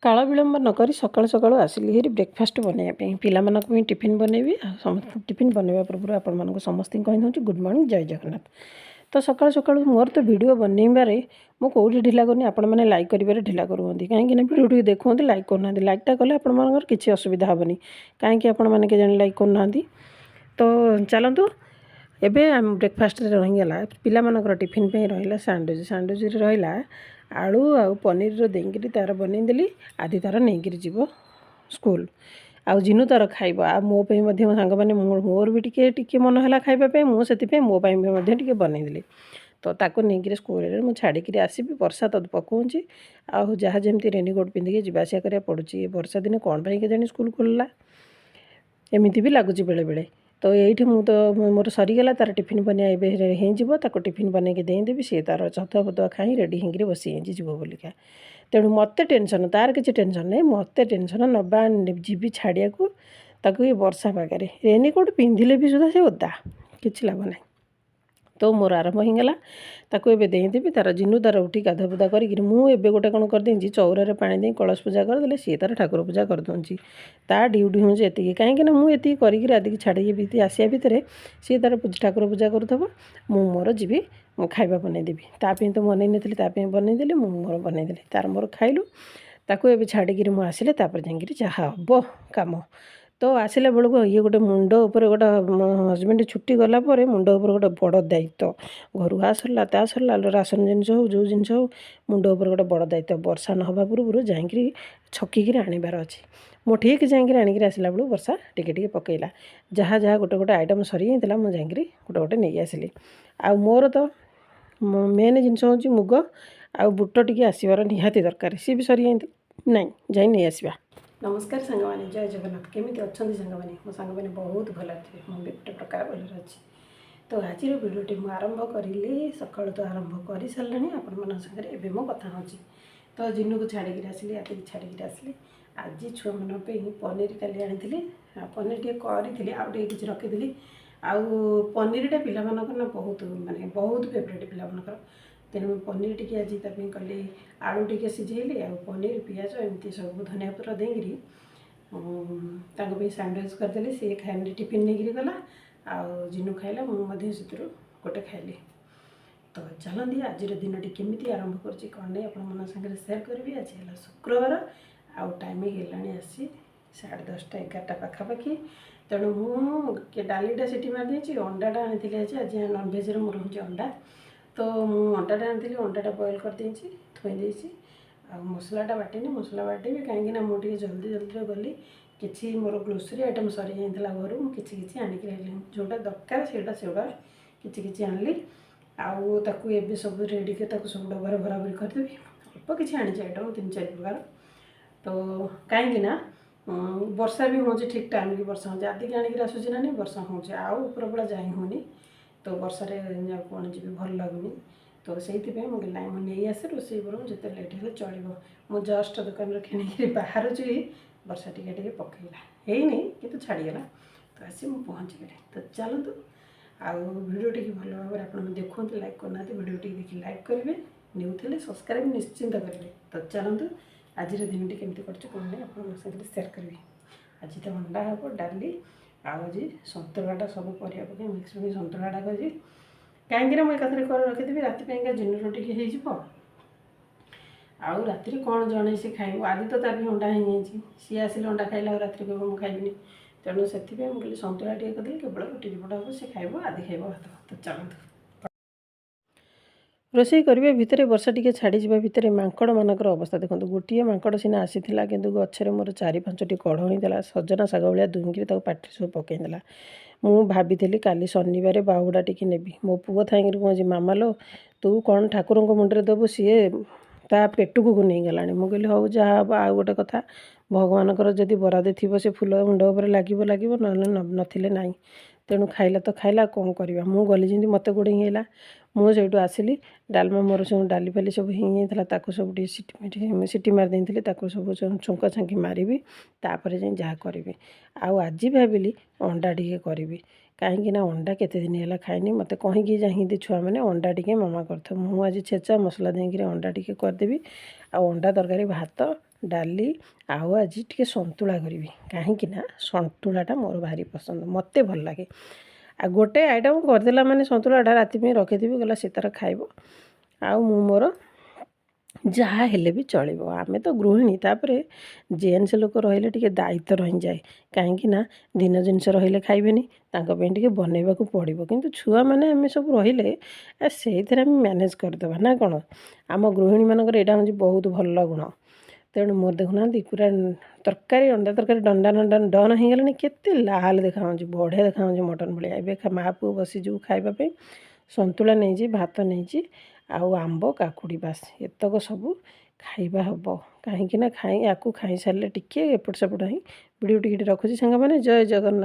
କାଳ ବିଳମ୍ବ ନକରି ସକାଳୁ ସକାଳୁ ଆସିଲି ହେରି ବ୍ରେକଫାଷ୍ଟ ବନେଇବା ପାଇଁ। ପିଲାମାନଙ୍କ ପାଇଁ ଟିଫିନ୍ ବନେଇବି। ଆଉ ସମସ୍ତ ଟିଫିନ୍ ବନେଇବା ପୂର୍ବରୁ ଆପଣମାନଙ୍କୁ ସମସ୍ତଙ୍କୁ କହିଦେଉଛି ଗୁଡ଼୍ ମର୍ଣ୍ଣିଂ, ଜୟ ଜଗନ୍ନାଥ। ତ ସକାଳୁ ସକାଳୁ ମୋର ତ ଭିଡ଼ିଓ ବନେଇବାରେ ମୁଁ କେଉଁଠି ଢିଲା କରୁନି, ଆପଣମାନେ ଲାଇକ୍ କରିବାରେ ଢିଲା କରୁଛନ୍ତି। କାହିଁକିନା ଭିଡ଼ିଓ ଟିକେ ଦେଖୁଛନ୍ତି, ଲାଇକ୍ କରୁନାହାନ୍ତି। ଲାଇକ୍ଟା କଲେ ଆପଣମାନଙ୍କର କିଛି ଅସୁବିଧା ହେବନି। କାହିଁକି ଆପଣମାନେ କେଜାଣି ଲାଇକ୍ କରୁନାହାନ୍ତି? ତ ଚାଲନ୍ତୁ, ଏବେ ଆମ ବ୍ରେକଫାଷ୍ଟରେ ରହିଗଲା, ପିଲାମାନଙ୍କର ଟିଫିନ୍ ପାଇଁ ରହିଲା ସ୍ୟାଣ୍ଡୱିଚ୍। ସ୍ୟାଣ୍ଡୱିଚ୍ରେ ରହିଲା ଆଳୁ ଆଉ ପନିରର ଦେଇକିରି ତା'ର ବନେଇଦେଲି। ଆଦି ତା'ର ନେଇକିରି ଯିବ ସ୍କୁଲ ଆଉ ଜିନୁ ତା'ର ଖାଇବ। ଆଉ ମୋ ପାଇଁ ମଧ୍ୟ ମୋ ସାଙ୍ଗମାନେ, ମୋର ବି ଟିକେ ଟିକେ ମନ ହେଲା ଖାଇବା ପାଇଁ, ମୁଁ ସେଥିପାଇଁ ମୋ ପାଇଁ ବି ମଧ୍ୟ ଟିକେ ବନେଇଦେଲି। ତ ତାକୁ ନେଇକିରି ସ୍କୁଲରେ ମୁଁ ଛାଡ଼ିକିରି ଆସିବି। ବର୍ଷା ତ ପକାଉଛି ଆଉ ଯାହା ଯେମିତି ରେନିକୋଟ୍ ପିନ୍ଧିକି ଯିବା ଆସିବା କରିବାକୁ ପଡ଼ୁଛି। ଏ ବର୍ଷା ଦିନେ କ'ଣ ପାଇଁ କେଜାଣି ସ୍କୁଲ ଖୋଲିଲା, ଏମିତି ବି ଲାଗୁଛି ବେଳେବେଳେ। ତ ଏଇଠି ମୁଁ ତ ମୋର ସରିଗଲା। ତା'ର ଟିଫିନ୍ ବନେଇବା ଏବେ ହେଇଯିବ। ତାକୁ ଟିଫିନ୍ ବନେଇକି ଦେଇଦେବି। ସିଏ ତା'ର ଛତୁଆ ଫତୁଆ ଖାଇ ରେଡ଼ି ହେଇକିରି ବସିଯାଇଛି ଯିବ ବୋଲିକା। ତେଣୁ ମୋତେ ଟେନସନ୍, ତା'ର କିଛି ଟେନସନ୍ ନାହିଁ। ମୋତେ ଟେନସନ୍, ନେବା ଯିବି ଛାଡ଼ିବାକୁ ତାକୁ ଏ ବର୍ଷା ପାଗରେ। ରେନିକୋଟ୍ ପିନ୍ଧିଲେ ବି ସୁଦ୍ଧା ସେ ଓଦା, କିଛି ଲାଭ ନାହିଁ। ତ ମୋର ଆରମ୍ଭ ହେଇଗଲା। ତାକୁ ଏବେ ଦେଇଦେବି। ତାର ଜିନୁ ତାର ଉଠି ଗାଧୁଆ ପାଧୁଆ କରିକିରି, ମୁଁ ଏବେ ଗୋଟେ କ'ଣ କରିଦେଇଛି, ଚଉରାରେ ପାଣି ଦେଇ କଳସ ପୂଜା କରିଦେଲେ ସିଏ ତାର ଠାକୁର ପୂଜା କରିଦେଉଛି। ତା ଡ୍ୟୁଟି ହେଉଛି ଏତିକି। କାହିଁକିନା ମୁଁ ଏତିକି କରିକିରି ଆଦିକି ଛାଡ଼ିକି ଆସିବା ଭିତରେ ସିଏ ତାର ଠାକୁର ପୂଜା କରୁଥିବ। ମୁଁ ମୋର ଯିବି, ମୁଁ ଖାଇବା ବନେଇଦେବି। ତା ପାଇଁ ତ ବନେଇ ନଥିଲି, ତା ପାଇଁ ବନେଇଦେଲି। ମୁଁ ମୋର ବନେଇଦେଲି, ତାର ମୋର ଖାଇଲୁ। ତାକୁ ଏବେ ଛାଡ଼ିକିରି ମୁଁ ଆସିଲେ ତାପରେ ଯାଇକିରି ଯାହା ହେବ କାମ। ତ ଆସିଲା ବେଳକୁ ଇଏ ଗୋଟେ ମୁଣ୍ଡ ଉପରେ ଗୋଟେ, ମୋ ହଜବେଣ୍ଡ ଛୁଟି ଗଲା ପରେ ମୁଣ୍ଡ ଉପରେ ଗୋଟେ ବଡ଼ ଦାୟିତ୍ୱ। ଘରୁ ଆ ସରିଲା, ତା ସରିଲା, ରାସନ ଜିନିଷ ହଉ, ଯେଉଁ ଜିନିଷ ହଉ, ମୁଣ୍ଡ ଉପରେ ଗୋଟେ ବଡ଼ ଦାୟିତ୍ୱ। ବର୍ଷା ନ ହେବା ପୂର୍ବରୁ ଯାଇକିରି ଛକିକିରି ଆଣିବାର ଅଛି। ମୁଁ ଠିକ୍ ଯାଇକିରି ଆଣିକିରି ଆସିଲା ବେଳକୁ ବର୍ଷା ଟିକେ ଟିକେ ପକେଇଲା। ଯାହା ଯାହା ଗୋଟେ ଗୋଟେ ଆଇଟମ୍ ସରିଯାଇଥିଲା, ମୁଁ ଯାଇକିରି ଗୋଟେ ଗୋଟେ ନେଇ ଆସିଲି। ଆଉ ମୋର ତ ମେନ୍ ଜିନିଷ ହେଉଛି ମୁଗ ଆଉ ବୁଟ ଟିକେ ଆସିବାର ନିହାତି ଦରକାର। ସିଏ ବି ସରିଯାଇଥିଲା, ନାଇଁ ଯାଇ ନେଇ ଆସିବା। ନମସ୍କାର ସାଙ୍ଗମାନେ, ଜୟ ଜଗନ୍ନାଥ। କେମିତି ଅଛନ୍ତି ସାଙ୍ଗମାନେ? ମୋ ସାଙ୍ଗମାନେ ବହୁତ ଭଲରେ ଥିବେ, ମୁଁ ବି ଗୋଟେ ପ୍ରକାର ଭଲରେ ଅଛି। ତ ଆଜିର ଭିଡ଼ିଓଟି ମୁଁ ଆରମ୍ଭ କରିଲି, ସକାଳୁ ତ ଆରମ୍ଭ କରିସାରିଲିଣି, ଆପଣମାନଙ୍କ ସାଙ୍ଗରେ ଏବେ ମୁଁ କଥା ହେଉଛି। ତ ଜିନୁକୁ ଛାଡ଼ିକିରି ଆସିଲି, ଆଦିକି ଛାଡ଼ିକିରି ଆସିଲି। ଆଜି ଛୁଆମାନଙ୍କ ପାଇଁ ପନିର କାଲି ଆଣିଥିଲି ଆଉ ପନିର ଟିକେ କରିଥିଲି, ଆଉ ଟିକେ କିଛି ରଖିଥିଲି। ଆଉ ପନିରଟା ପିଲାମାନଙ୍କର ନା ବହୁତ, ମାନେ ବହୁତ ଫେଭରେଟ୍ ପିଲାମାନଙ୍କର। ତେଣୁ ପନିର ଟିକେ ଆଜି ତା ପାଇଁ କଲି। ଆଳୁ ଟିକେ ସିଝେଇଲି ଆଉ ପନିର, ପିଆଜ, ଏମିତି ସବୁ ଧନିଆ ପତ୍ର ଦେଇକିରି ତାଙ୍କ ପାଇଁ ସ୍ୟାଣ୍ଡୱିଚ୍ କରିଦେଲି। ସିଏ ଖାଇଲେ, ଟିଫିନ୍ ନେଇକିରି ଗଲା ଆଉ ଜିନୁ ଖାଇଲା, ମୁଁ ମଧ୍ୟ ସେଥିରୁ ଗୋଟେ ଖାଇଲି। ତ ଚାଲନ୍ତି, ଆଜିର ଦିନଟି କେମିତି ଆରମ୍ଭ କରୁଛି କ'ଣ ନାହିଁ, ଆପଣମାନଙ୍କ ସାଙ୍ଗରେ ସେୟାର କରିବି। ଆଜି ହେଲା ଶୁକ୍ରବାର ଆଉ ଟାଇମ୍ ହେଲାଣି ଆସି 10:30, 11ଟା ପାଖାପାଖି। ତେଣୁ ମୁଁ ଡାଲିଟା ସିଟି ମାରିଦେଇଛି। ଅଣ୍ଡାଟା ଆଣିଥିଲି ଆଜି। ଆଜି ନନଭେଜରେ ମୋର ହେଉଛି ଅଣ୍ଡା। ତ ମୁଁ ଅଣ୍ଡାଟା ଆଣିଥିଲି, ଅଣ୍ଡାଟା ବଏଲ୍ କରିଦେଇଛି, ଥୋଇ ଦେଇଛି। ଆଉ ମସଲାଟା ବାଟିନି, ମସଲା ବାଟିବି। କାହିଁକିନା ମୁଁ ଟିକେ ଜଲ୍ଦି ଜଲ୍ଦିରେ ଗଲି। କିଛି ମୋର ଗ୍ରୋସରୀ ଆଇଟମ୍ ସରିଯାଇଥିଲା ଘରୁ, ମୁଁ କିଛି କିଛି ଆଣିକି ଆସିଲି। ଯେଉଁଟା ଦରକାର ସେଇଟା ସେଗୁଡ଼ା କିଛି କିଛି ଆଣିଲି। ଆଉ ତାକୁ ଏବେ ସବୁ ରେଡ଼ି କରି ତାକୁ ସବୁ ଡବାରେ ଭରାଭରି କରିଦେବି। ଅଳ୍ପ କିଛି ଆଣିଛି ଆଇଟମ୍, ତିନି ଚାରି ପ୍ରକାର। ତ କାହିଁକି ନା ବର୍ଷା ବି ହେଉଛି, ଠିକ୍ ଟାଇମ୍କି ବର୍ଷା ହେଉଛି। ଆଦିକି ଆଣିକିରି ଆସୁଛି ନା ନାହିଁ, ବର୍ଷା ହେଉଛି ଆଉ ଉପରବେଳା ଯାଇ ହେଉନି। ତ ବର୍ଷାରେ ଆଉ କ'ଣ ଯିବି, ଭଲ ଲାଗୁନି। ତ ସେଇଥିପାଇଁ ମୁଁ କହିଲି ନାଇଁ, ମୁଁ ନେଇ ଆସେ, ରୋଷେଇ ବରଂ ଯେତେ ଲେଟ୍ ହେଲେ ଚଳିବ। ମୁଁ ଜଷ୍ଟ ଦୋକାନରୁ କିଣିକିରି ବାହାରୁଛି, ବର୍ଷା ଟିକେ ଟିକେ ପକେଇଲା। ହେଇନି କିନ୍ତୁ ଛାଡ଼ିଗଲା। ତ ଆସି ମୁଁ ପହଞ୍ଚିଗଲି। ତ ଚାଲନ୍ତୁ, ଆଉ ଭିଡ଼ିଓ ଟିକେ ଭଲ ଭାବରେ ଆପଣ ଦେଖନ୍ତୁ। ଲାଇକ୍ କରୁନାହାନ୍ତି, ଭିଡ଼ିଓ ଟିକେ ଦେଖି ଲାଇକ୍ କରିବେ। ନ୍ୟୁ ଥିଲେ ସବସ୍କ୍ରାଇବ୍ ନିଶ୍ଚିନ୍ତ କରିବେ। ତ ଚାଲନ୍ତୁ, ଆଜିର ଦିନଟି କେମିତି କରୁଛି କ'ଣ ନାହିଁ, ଆପଣଙ୍କ ସାଙ୍ଗରେ ସେୟାର କରିବି। ଆଜି ତ ଅଣ୍ଡା ହେବ, ଡାଲି ଆଉ ଆଜି ସନ୍ତୁଳାଟା ସବୁ ପରିବା ପକାଇ ମିକ୍ସ ପକାଇ ସନ୍ତୁଳାଟା କରିଛି। କାହିଁକିନା ମୁଁ ଏକାଥରେ କରି ରଖିଦେବି, ରାତି ପାଇଁକା ଜିନୁର ଟିକେ ହେଇଯିବ। ଆଉ ରାତିରେ କ'ଣ ଜଣେ ସେ ଖାଇବ? ଆଜି ତ ତା ପାଇଁ ଅଣ୍ଡା ହେଇଯାଇଛି। ସିଏ ଆସିଲେ ଅଣ୍ଡା ଖାଇଲେ ଆଉ ରାତିରେ କହିବ ମୁଁ ଖାଇବିନି। ତେଣୁ ସେଥିପାଇଁ ମୁଁ କହିଲି ସନ୍ତୁଳା ଟିକେ କରିଦେଲି, କେବଳ ରୁଟି ଦୁଇପଟ ହେବ, ସେ ଖାଇବ, ଆଦି ଖାଇବ ଭାତ। ତ ଚାଲନ୍ତୁ। ରୋଷେଇ କରିବା ଭିତରେ, ବର୍ଷା ଟିକେ ଛାଡ଼ିଯିବା ଭିତରେ ମାଙ୍କଡ଼ମାନଙ୍କର ଅବସ୍ଥା ଦେଖନ୍ତୁ। ଗୋଟିଏ ମାଙ୍କଡ଼ ସିନା ଆସିଥିଲା, କିନ୍ତୁ ଗଛରେ ମୋର ଚାରି ପାଞ୍ଚଟି କଢ଼ ହେଇଥିଲା। ସଜନା ଶାଗ ଭଳିଆ ଦୁହିଁକିରି ତାକୁ ପାଟିରେ ସବୁ ପକାଇଦେଲା। ମୁଁ ଭାବିଥିଲି କାଲି ଶନିବାର ବାହୁଡ଼ା ଟିକେ ନେବି। ମୋ ପୁଅ ଥାଇକିରି କହୁଛି, "ମାମା ଲୋ, ତୁ କ'ଣ ଠାକୁରଙ୍କ ମୁଣ୍ଡରେ ଦେବୁ? ସିଏ ତା ପେଟକୁ ନେଇଗଲାଣି।" ମୁଁ କହିଲି ହଉ, ଯାହା ହେବ। ଆଉ ଗୋଟେ କଥା, ଭଗବାନଙ୍କର ଯଦି ବରାଦ ଥିବ ସେ ଫୁଲ ମୁଣ୍ଡ ଉପରେ ଲାଗିବ ଲାଗିବ, ନହେଲେ ନଥିଲେ ନାହିଁ। ତେଣୁ ଖାଇଲା ତ ଖାଇଲା, କ'ଣ କରିବା? ମୁଁ ଗଲି ଯେମିତି ମୋତେ ଗୋଡ଼େଇ ହେଲା। ମୁଁ ସେଇଠୁ ଆସିଲି, ଡାଲମା ମୋର ସବୁ ଡାଲି ଫାଲି ସବୁ ହେଇଯାଇଥିଲା, ତାକୁ ସବୁ ଟିକେ ସିଟି ମାରି ଦେଇଥିଲି। ତାକୁ ସବୁ ଛୁଙ୍କ ଛାଙ୍କି ମାରିବି, ତାପରେ ଯାଇ ଯାହା କରିବି। ଆଉ ଆଜି ଭାବିଲି ଅଣ୍ଡା ଟିକେ କରିବି, କାହିଁକି ନା ଅଣ୍ଡା କେତେ ଦିନ ହେଲା ଖାଇନି। ମୋତେ କହିକି ଯାଇକି ଛୁଆମାନେ, ଅଣ୍ଡା ଟିକେ ମାମା କରିଥାଉ। ମୁଁ ଆଜି ଛେଚା ମସଲା ଦେଇକିରି ଅଣ୍ଡା ଟିକେ କରିଦେବି। ଆଉ ଅଣ୍ଡା ତରକାରୀ, ଭାତ, ଡାଲି, ଆଉ ଆଜି ଟିକେ ସନ୍ତୁଳା କରିବି, କାହିଁକି ନା ସନ୍ତୁଳାଟା ମୋର ଭାରି ପସନ୍ଦ, ମୋତେ ଭଲ ଲାଗେ। ଆଉ ଗୋଟେ ଆଇଟମ୍ କରିଦେଲା ମାନେ ସନ୍ତୁଳାଟା ରାତି ପାଇଁ ରଖିଥିବି, ଗଲା ସେ ତାର ଖାଇବ ଆଉ ମୁଁ ମୋର ଯାହା ହେଲେ ବି ଚଳିବ। ଆମେ ତ ଗୃହିଣୀ। ତାପରେ ଜେଣ୍ଟସ୍ ଲୋକ ରହିଲେ ଟିକେ ଦାୟିତ୍ୱ ରହିଯାଏ, କାହିଁକି ନା ଦିନ ଜିନିଷ ରହିଲେ ଖାଇବେନି, ତାଙ୍କ ପାଇଁ ଟିକେ ବନେଇବାକୁ ପଡ଼ିବ। କିନ୍ତୁ ଛୁଆମାନେ ଆମେ ସବୁ ରହିଲେ ସେଇଥିରେ ଆମେ ମ୍ୟାନେଜ୍ କରିଦେବା, ନା କ'ଣ? ଆମ ଗୃହିଣୀମାନଙ୍କର ଏଇଟା ହେଉଛି ବହୁତ ଭଲ ଗୁଣ। ତେଣୁ ମୋର ଦେଖୁନାହାନ୍ତି, ପୁରା ତରକାରୀ, ଅଣ୍ଡା ତରକାରୀ ଡନ୍ ଡନ୍ ଡନ୍ ଡନ୍ ହେଇଗଲାଣି। କେତେ ଲାଲ ଦେଖାଯାଉଛି, ବଢ଼ିଆ ଦେଖାଯାଉଛି ମଟନ୍ ଭଳିଆ। ଏବେ ମା ପୁଅ ବସିଯିବୁ ଖାଇବା ପାଇଁ। ସନ୍ତୁଳା ନେଇଛି, ଭାତ ନେଇଛି, ଆଉ ଆମ୍ବ, କାକୁଡ଼ି, ବାସ୍ ଏତକ ସବୁ ଖାଇବା ହେବ। କାହିଁକି ନା ଖାଇ ଆକୁ ଖାଇସାରିଲେ ଟିକେ ଏପଟ ସେପଟ ହିଁ ଭିଡ଼ିଓ ଟିକେ ରଖୁଛି ସାଙ୍ଗମାନେ। ଜୟ ଜଗନ୍ନାଥ।